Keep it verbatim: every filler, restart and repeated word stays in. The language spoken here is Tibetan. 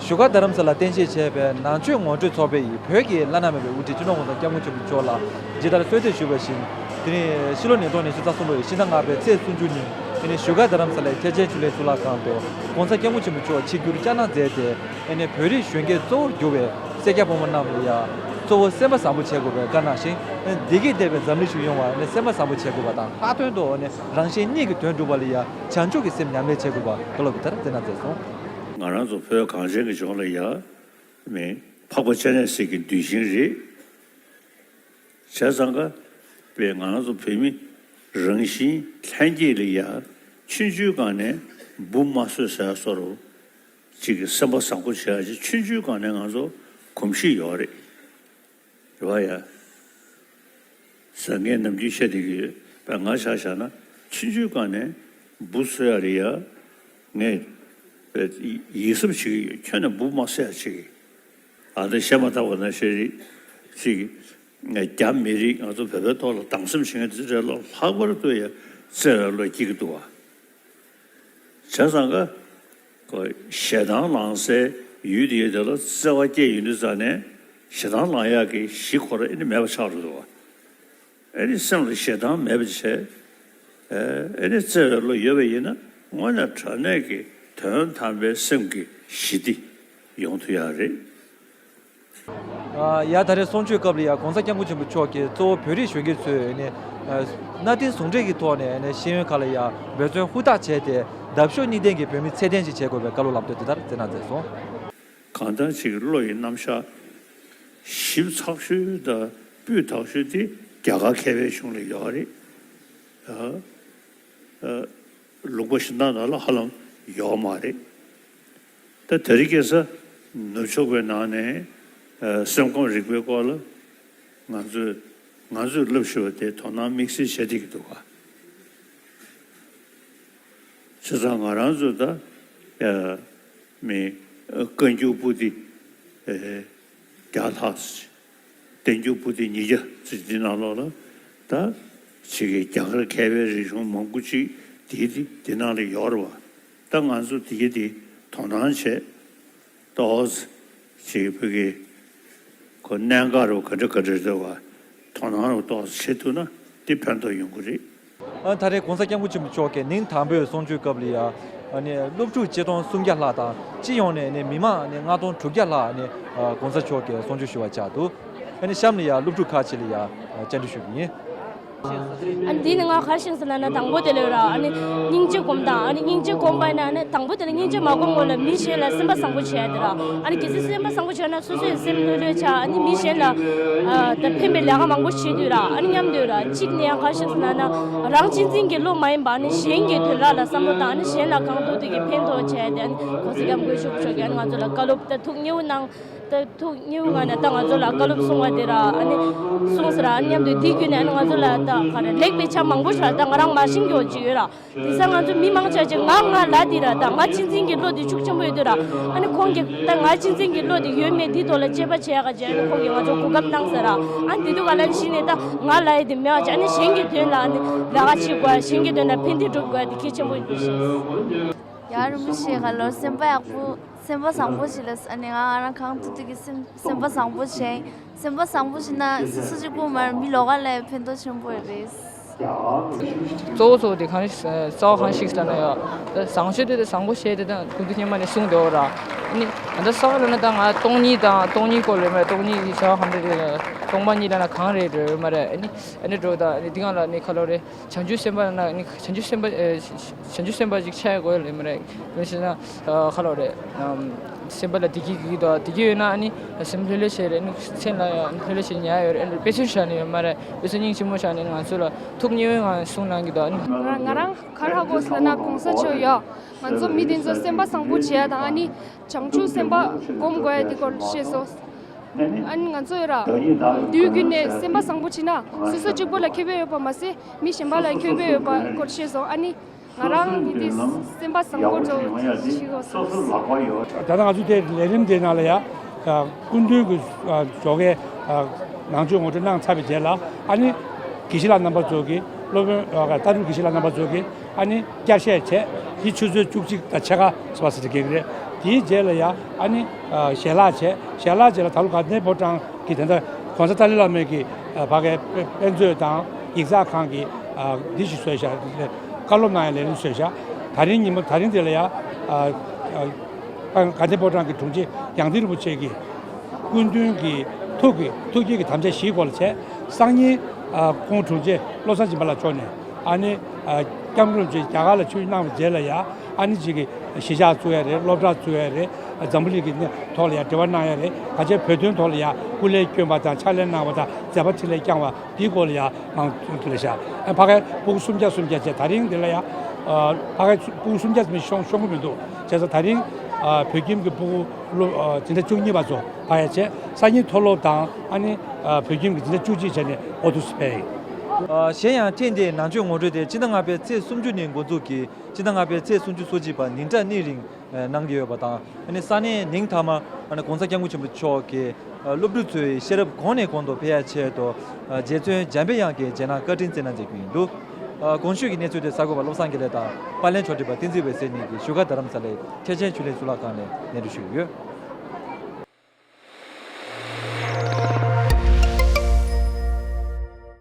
བཞུགས་སྒར་རྡ་རམ་ས་ལར་རྟེན་གཞི་བྱས་པའི་ནང་ཆོས་ངོ་སྤྲོད་ཚོགས་པའི་བོད་ཀྱི་བླ་ན་མེད་པའི་དབུ་ཁྲིད་སྤྱི་ནོར་༸གོང་ས་༸སྐྱབས་མགོན་ཆེན་པོ་མཆོག་ལ་ཇི་ལྟར་གསོལ་འདེབས་ཞུས་པ་བཞིན། དེ་རིང་ཕྱི་ལོ་ཉིས་སྟོང་ཉི་ཤུ་རྩ་གསུམ་ལོའི་ཕྱི་ཟླ་ལྔ་པའི་ཚེས་སུམ་ཅུ་ཉིན་དེ་ནི་བཞུགས་སྒར་རྡ་རམ་ས་ལའི་ཐེག་ཆེན་ཆོས་གླིང་གཙུག་ལག་ཁང་དུ་༸གོང་ས་༸སྐྱབས་མགོན་ཆེན་པོ་མཆོག་ཆིབས་བསྒྱུར་བསྐྱངས་གནང་མཛད་དེ། ཨེ་ནས་བོད་རིགས་གཞོན་སྐྱེས་གཙོ་བོར་གྱུར་བའི་སེར་སྐྱ་ཕོ་མོ་རྣམས་ལ་ཡང་གཙོ་བོ་སེམས་པ་བཟང་པོ་བྱེད་དགོས་པའི་བཀའ་གནང་ཞིང་། བདེ་སྐྱིད་ལྡན་པའི་འཛམ་གླིང་ཞིག་ཡོང་བར་ཨེ་ནས་སེམས་པ་བཟང་པོ་བྱེད་དགོས་པ་དང་། ལྷག་དོན་དུ་ཨེ་ནས་རང་གཞན་གཉིས་ཀྱི་དོན་སྒྲུབ་པ་ལ་ཡང་བྱང་ཆུབ་ཀྱི་སེམས་ཉམས་ལེན་བྱེད་དགོས་པ་བཀའ་སློབ་ཀྱི་ལྟར་མཛད་གནང་མཛད་སོང་། ང་རང་ཚོ་བོད་གངས་ཅན་གྱི་ལྗོངས་ལ་ཡ་མི་འཕགས་པ་སྤྱན་རས་གཟིགས་ཀྱི་གདུལ་ཞིང་རེད། བྱས་ཙང་ཀ་པས་ང་རང་ཚོ་བོད་མི་རང་བཞིན་ལྷན་སྐྱེས་ལ་ཡ་ཆུང་ཆུང་སྒང་ནས་འབུ་མ་གསོད་ཟེར་བཟོ་འདྲ་ཅིག་གི་སེམས་པ་བཟང་པོ་བྱེད་ཡ་ཅིག་ཆུང་ཆུང་སྒང་ནས་ང་ཚོ་གོམས་གཤིས་ཡོད་རེད། རེད་བ་ཡ། ཟེར་ངས་ནམ་རྒྱུན་བཤད་བསྡད་ཀྱི་ཡོད་པས། ང་ཆ་བཞག་ན་ཆུང་ཆུང་སྒང་ནས་འབུ་གསོད་ཡ་རེད་ཡ། ངས་ཡིད་སེམས་བྱེད་ཀྱི་ཡོད། ཁྱོན་ནས་འབུ་མ་གསོད་ཡ་བྱེད་ཀྱི། ཨ་ནི་བཤད་མ་ཐག་པ་ན་ཤེས་རིག་ཅིག་རྒྱ་མི་རིགས་ང་ཚོ་བོད་པའི་ཐོག་ལ་སྡང་སེམས་བྱེད་མཁན་དེ་ཚོ་རེད་ལ། ལྷག་པར་དུ་ཡ་བརྩེ་བའི་བློ་སྐྱེ་གི་འདུག་བ། བྱས་ཙང་ཀ་ཁོ་ཞེ་སྡང་ལངས་སའི་ཡུལ་དེ་ཡོད་དེ་ལ་བརྩེ་བ་སྐྱེས་ཡོང་དུས་ཙང་ནས་ཞེ་སྡང་ལངས་ཡག་གི་གཞི་ཁོ་རང་ཨེ་ནི་མེད་པ་ཆགས་འགྲོ་འདུག་བ། ཨེ་ནི་སེམས་ལ་ཞེ་སྡང་མེད་པ་བྱས། ཨེ་ནི་བརྩེ་བའི་བློ་ཡོད་པ་ཡིན་ན་དངོས་གནས་དྲང་གནས་ཀྱི་དོན་དམ་པའི་སེམས་ཀྱི་ཞི་བདེ་ཡོང་ཐུབ་ཡག་རེད། ཡ། ད་རེས་གསུང་ཆོས་སྐབས་ལ་ཡ་༸གོང་ས་༸སྐྱབས་མགོན་ཆེན་པོ་མཆོག་གིས་གཙོ་བོ་བོད་རིགས་གཞོན་སྐྱེས་ཚོས་ནས་གནའ་དེང་ཟུང་འབྲེལ་གྱི་ཐོག་ནས་ནས་ཤེས་ཡོན་ཁག་ལ་ཡ་འབད་བརྩོན་ཧུར་ཐག་བྱས་ཏེ། འདབ་གཤོག་གཉིས་ལྡན་གྱི་བོད་མི་ཚད་ལྡན་ཞིག་བྱེད་དགོས་པའི་བཀའ་སློབ་ལམ་སྟོན་དེ་ལྟར་སྩལ་གནང་མཛད་སོང་། གང་ལྟར་ཅིག་བློ་ཡི་རྣམ་གཞག་ཞིབ་ཚགས་ཤོས་དང་སྤུས་དག་ཤོས་དེ་རྒྱ་གར་མཁས་པའི་གཞུང་ལ་ཡོད་རེད། ལུང་པ་གཞན་དག་ནང་ལ་ཧ་ལམ་ཡོད་མ་རེད། ད་དེ་རིང་ཁ་སང་ནུབ་ཕྱོགས་པའི་ནང་ནས་སེམས་ཁམས་རིག་པའི་སྐོར་ལ་ང་ཚོས་ང་ཚོས་བསླབ་ཤེས་པ་དེ་དོ་སྣང་དམིགས་བསལ་བྱེད་བསྡད་ཀྱི་འདུག་ག། བྱས་ཙང་ང་རང་ཚོ་ད་མི་བཀའ་འགྱུར་པོ་ཏི་བརྒྱ་ལྷག་བསྟན་འགྱུར་པོ་ཏི་ཉིས་བརྒྱ་ཙམ་འདི་ནང་ལོགས་ལ་ད་ཅིག་གི་རྒྱ་གར་མཁས་པའི་རིག་གཞུང་མང་པོ་ཅིག་དེའི་དེ་དེ་ནང་ལ་ཡོད་རེད་བ། ད་ང་ཚོ་དེ་གི་དེ་དོ་སྣང་བྱས་ཏོག་ཙམ་ཅིག་བོད་ཀྱི་ཁོ་གནད་འགག་རུ་ག་འདྲ་ག་འདྲ་རེད་བ། དོ་སྣང་རུ་ཏོག་ཙམ་བྱེད་ཐུབ་ན་དེ་ཕན་ཐོགས་ཡོང་གི་རེད། ཨ། ད་རེས་༸གོང་ས་༸སྐྱབས་མགོན་ཆེན་པོ་མཆོག་གིས་ཉིན་དང་པོའི་གསུང་ཆོས་སྐབས་ལ་ཡ། ཨ་ནི་སློབ་ཕྲུག་ཆིག་སྟོང་སུམ་བརྒྱ་ལྷག་དང་། སྤྱི་ཡོངས་ནས་ནི་མི་མང་ནི་ལྔ་སྟོང་དྲུག་བརྒྱ་ལྷག་ནི་༸གོང་ས་མཆོག་གིས་གསུང་ཆོས་ཞུ་བར་བཅར་འདུག་ཨ་ནི་གཤམ་ལ་ཡ་སློབ་ཕྲུག་ཁག་ཅིག་ལ་ཡ་བཅར་འདྲི་ཞུ་གི་ཡིན། ཨ་ནི་འདི་ནི་ང་ག་རེ་ཤེས་སོང་ལབ་ན། དང་པོ་དེ་ལ་ཡོད་ར། ཨ་ནི་སྙིང་རྗེ་སྒོམ་དང་། ཨ་ནི་སྙིང་རྗེ་སྒོམ་པ་ཡིན་ན། ཨ་ནི་དང་པོ་དེ་ལ་སྙིང་རྗེ་མ་སྒོམ་སྔོན་ལ་མི་གཞན་ལ་སེམས་པ་བཟང་པོ་བྱས་ཏེ་ར། ཨ་ནི་གལ་སྲིད་སེམས་པ་བཟང་པོ་བྱས་ན་སོ་སོའི་སེམས་ལྷོད་ལྷོད་ཆགས། ཨ་ནི་མི་གཞན་ལ་ཨ་ད་ཕན་པའི་ལས་ཀ་མང་པོ་བྱེད་དུས་ར། ཨ་ནི་མཉམ་དུ་ར། གཅིག་ནས་ཡང་ག་རེ་ཤེས་སོང་ལབ་ན། རང་གཅེས་འཛིན་གྱི་བློ་མ་ཡིན་པ། ཨ་ནི་གཞན་གྱི་དོན་དག་ལ་བསམ་བློ་བཏང་༸གོང་ས་༸སྐྱབས་མགོན་ཆེན་པོ་མཆོག་གིས་ཨ་ནི་༸གོང་ས་༸སྐྱབས་མགོན་ཆེན་པོ་མཆོག་གིས་ཨ་ནི་ང་ཚོ་ལ་བཀའ་སློབ་ད་ཐུགས་མཉེས་པོ་གནང་། ད་ཐུགས་མཉེས་པོ་གནང་ནས་ད་ང་ཚོ་ལ་བཀའ་སློབ་གསུང་བ་དེ་ར། ཨ་ནི་གསུངས་ས་ར། ཨ་ནི་མཉམ་དུ་འདི་བརྒྱུད་ནས་ཨ་ནི་ང་ཚོ་ལ་ད་ག་རེ་ལེགས་པའི་ཆ་མང་པོ་ཞིག་ད་ང་རང་མ་ཤེས་རྒྱུ་ཅིག་ཡོད་ར། དེང་སང་ང་ཚོ་མི་མང་ཆ་ཅིག་ང་ང་ལབ་དེ་ར། ད་ང་གཅེས་འཛིན་གྱི་བློ་དེ་ཤུགས་ཆེན་པོ་ཡོད་དུས་ར། ཨ་ནི་ཁོང་གིས་ད་ང་གཅེས་འཛིན་གྱི་བློ་དེ་ཡོད་མེད་དེའི་ཐོག་ལ་དཔྱད་པ་བྱེད་ཡག་ག་ཅིག་ཨ་ནི་ཁོང་གིས་ང་ཚོ་གོ་སྐབས་གནང་ས་ར། ཨ་ནི་དེ་དུས་ག་ལ་གཞི་ནས་ད་ང་ལབ་ཡ་དེ་མེད་པ་ཅིག་ཨ་ནི་གཞན་གྱི་དོན་ལ་ཨ་ནི་ལས་ཀ་བྱེད་དགོས། གཞན་གྱི་དོན་ལ་ཕན་བདེ་སྒྲུབ་དགོས་ཡ་དེ་གལ་ཆེན་པོ་ཡིན་པའི་ཤེས། ཡ། རིན་པོ་ཆེ་ག་ལོར་སེམས་པ་ཡག་པོ། སེམས་པ་བཟང་པོ་ཞིག་ལ། ཨ་ནི་ང་ང་རང་གང་ཐུབ་ཐུབ་ཀྱིས་སེམས་སེམས་པ་བཟང་པོ་བྱས། སེམས་པ་བཟང་པོ་ཞིག་ན་སོ་སོ་གཅིག་པུ་མ་རེད། མི་ལོགས་ལ་ཕན་ཐོགས་ཆེན་པོ་རེད། གཙོ་བོ་གཙོ་བོ་དེ་གང་རེད། རྩ་བ་གང་ཞིག་ལབ་ན་ཡ། ད་བཟང་སྤྱོད་དེ་ད་བཟང་པོ་བྱས་ཏེ་ད་སྐུ་མདུན་སྔོན་མ་ནས་གསུངས་འདུག་ར། ཨ་ནི་ད་ས་ལ་ན་ད་ང་སྟོང་ཉིད་དང་སྟོང་ཉིད་སྐོར་ལ་མ་རེད། སྟོང་ཉིད་ཀྱི་བྱ་བ་གང་འདྲ་རེད། སྟོང་པ་ཉིད་ལབ་ན་གང་རེད་རེད་མ་རེད། ཨ་ནི་ཨ་ནི་འགྲོ་ད་ཨ་ནི་འདི་གང་ལ་ནི་ཁ་ལོ་རེད། བྱང་ཆུབ་སེམས་དཔའ་ལབ་ན་ནི་བྱང་ཆུབ་སེམས་དཔའ་ཨེ་བྱང་ཆུབ་སེམས་དཔའ་ཅིག་ཆགས་དགོས་ལབ་མ་རེད། དེ་བྱས་ན་ཁ་ལོ་རེད། སེམས་པ་ལ་བདེ་སྐྱིད་སྐྱིད་དང་བདེ་སྐྱིད་ཡོད་ན་ཨ་ནི་སེམས་ལྷོད་ལྷོད་བྱས་རེད། ཨ་ནི་སེམས་ལ་ཡང་ལྷོད་ལྷོད་བྱས་ཉལ་ཡོད་རེད། ཨ་ནི་དཔེ་མཚོན་བཞག་ནས་ཡོད་མ་རེད། དཔེ་མཚོན་སྙིང་རྗེ་མོ་བཞག་ནས་ང་ཚོ་ལ་ཐུགས་མཉེས་པོའི་ངང་གསུང་གནང་གི་འདུག་ཨ་ནི་ང་ང་རང་ག་རེ་ཧ་གོ་སོང་ལབ་ན། གོང་ས་མཆོག་ཡ་ང་ཚོ་མི་དེ་ཚོ་སེམས་པ་བཟང་པོ་བྱེད་ཡ་དང་། ཨ་ནི་བྱང་ཆུབ་སེམས་དཔའ་སྒོམ་དགོས་ཡ་དེ་སྐོར་བཤད་སོང་། ཨ་ནི་ང་ཚོ་ཡོད་ར། དུས་རྒྱུན་ནས་སེམས་པ་བཟང་པོ་བྱེད་ན་སོ་སོ་གཅིག་པོ་ལ་ཁེ་ཕན་ཡོད་པ་མ་ཟད་མི་གཞན་པ་ལ་ཁེ་ཕན་ཡོད་པ་སྐོར་བཤད་སོང་། ཨ་ནི་ང་རང་གི་དེ་སེམས་པ་བཟང་པོ་འདྲ་བོ་ཞིག་ཡོད་སོང་། ད་ལྟ་ང་ཚོ་དེ་ལས་རིམ་དེ་ནང་ལ་ཡ་སྐུ་མདུན་གྱི་ཞོགས་ཀའི་ནང་ཆོས་ངོ་སྤྲོད་གནང་ཚར་བའི་རྗེས་ལ། ཨ་ནི་དགེ་བཤེས་ལགས་རྣམ་པ་ཚོ་གིས། སློབ་དཔོན་ལྟ་གྲུབ་དགེ་བཤེས་ལགས་རྣམ་པ་ཚོ་གིས་ཨ་ནི་བསྐྱར་བཤད་བྱས། དེ་ཆུ་ཚོད་བཅུ་གཅིག་དང་ཕྱེད་ཀ་ཙམ་ཟེར་གྱི་རེད། དེའི་རྗེས་ལ་ཡ་ཨ་ནི་ཨ་ཞལ་ལག་བྱས། ཞལ་ལག་རྗེས་ལ་ད་ལོ་དགའ་ལྡན་ཕོ་བྲང་གི་དེ་འདྲ་གོང་ས་ཏཱ་ལའི་བླ་མའི་གི་ཨ་ཕ་གའི་དཔེ་དཔེ་མཛོད་དང་ཡིག་ཚགས་ཁང་གི་ཨ་འདི་ཞིག་བཟོས་ཤག་བཀའ་སློབ་གནང་ཡ་ལས་རིམ་བཟོས་ཤག་ད་རིང་ཉིན་མོ་ད་རིང་དེ་ལ་ཡ་ཨ་ཨ་དགའ་ལྡན་ཕོ་བྲང་གི་དྲུང་ཆེ་ཡང་སྟེང་རིན་པོ་ཆེ་གི་སྐུ་མདུན་གྱི་ཐུགས་ཀྱི་ཐུགས་བསྐྱེད་ཀྱི་དམ་བཅའ་བཞིའི་སྐོར་ལ་བྱས། སང་ཉིན་ཨ་ཁོང་དྲུང་ཆེ་བློ་བཟང་སྦྱིན་པ་ལགས་མཆོག་ནས་ཨ་ནི་ཨ་སྐྱབས་མགོན་རིན་པོ་ཆེ་རྒྱ་གར་ལ་ཆིབས་བསྒྱུར་གནང་བའི་རྗེས་ལ་ཡ་ཨ་ནི་གཅིག་གི་གཞིས་ཆགས་བཙུགས་ཡ་རེད། སློབ་གྲྭ་བཙུགས་ཡ་རེད། འཛམ་བུ་གླིང་གི་གནས་ཐོག་ལ་ཡ་འབྲེལ་བ་གནང་ཡ་རེད། ག་ཅི་བོད་དོན་ཐོག་ལ་ཡ་སྐུ་ལས་བསྐྱོན་པ་དང་ཕྱག་ལས་གནང་བ་དང་མཛད་པ་འཕྲིན་ལས་བསྐྱངས་པ་དེའི་སྐོར་ལ་ཡ་མང་ཐུགས་ལ་བཞག་ཨ་ཕ་གའི་སྤུ་གུ་སུམ་བརྒྱ་སུམ་བརྒྱ་བྱས། ད་རིང་འདི་ལ་ཡ་ཨ་ཕ་གའི་སྤུ་གུ་སུམ་བརྒྱ་ཙམ་ཤོང་ཤོང་གི་མི་འདུག་བྱས་ཙང་ད་རིང་ཨ་བོད་ཁྱིམ་གྱི་སྤུ་གུ་སློབ་ཨ་འཛིན་གྲྭ་བཅུ་གཉིས་པ་ཚོ་ཕ་གའི་བྱས། སང་ཉིན་མཐོ་སློབ་དང་ཨ་ནི་ཨ་བོད་ཁྱིམ་གྱི་འཛིན་གྲྭ་བཅུ་གཅིག་བྱས་ནས་འོ་ཐུགས་སུ་ཕེབས་ཡིན། ཨ་གཞན་ཡང་ཐེངས་འདིའི་ནང་ཆོས་ངོ་སྤྲོད་དེ་སྤྱི་ཟླ་ལྔ་པའི་ཚེས་སུམ་ཅུ་ནས་འགོ་འཛུགས་ཀྱིས་སྤྱི་ཟླ་ལྔ་པའི་ཚེས་སུམ་ཅུ་སོ་གཅིག་བར་ཉིན་གྲངས་གཉིས་རིང་གནང་གི་ཡོད་པ་དང་། ཨ་ནི་ས་གནས་ནིང་མཐའ་མ་ཨ་ནི་གོང་ས་སྐྱབས་མགོན་ཆེན་པོ་མཆོག་གིས་ཨ་སློབ་ཕྲུག་ཚོའི་ཤེས་རབ་གོང་ནས་གོང་དུ་འཕེལ་ཡ་ཆེད་དུ་ཨ་རྗེ་བཙུན་འཇམ་པའི་དབྱངས་ཀྱི་རྗེས་གནང་བཀའ་དྲིན་སྩལ་གནང་མཛད་རྒྱུ་ཡིན་འདུག་ཨ་གོང་ཞུས་ཀྱི་གནས་ཚུལ་དེ་གསར་འགོད་པ་བློ་བཟང་དགེ་ལེགས་དང་པར་ལེན་ཕྱོགས་སྒྲིག་པ་བསྟན་འཛིན་འོད་ཟེར་གཉིས་ཀྱིས་བཞུགས་སྒར་རྡ་རམ་ས་ལའི་ཐེག་ཆེན་ཆོས་གླིང་གཙུག་ལག་ཁང་ནས་སྙན་སྒྲོན་ཞུས་ཡོད།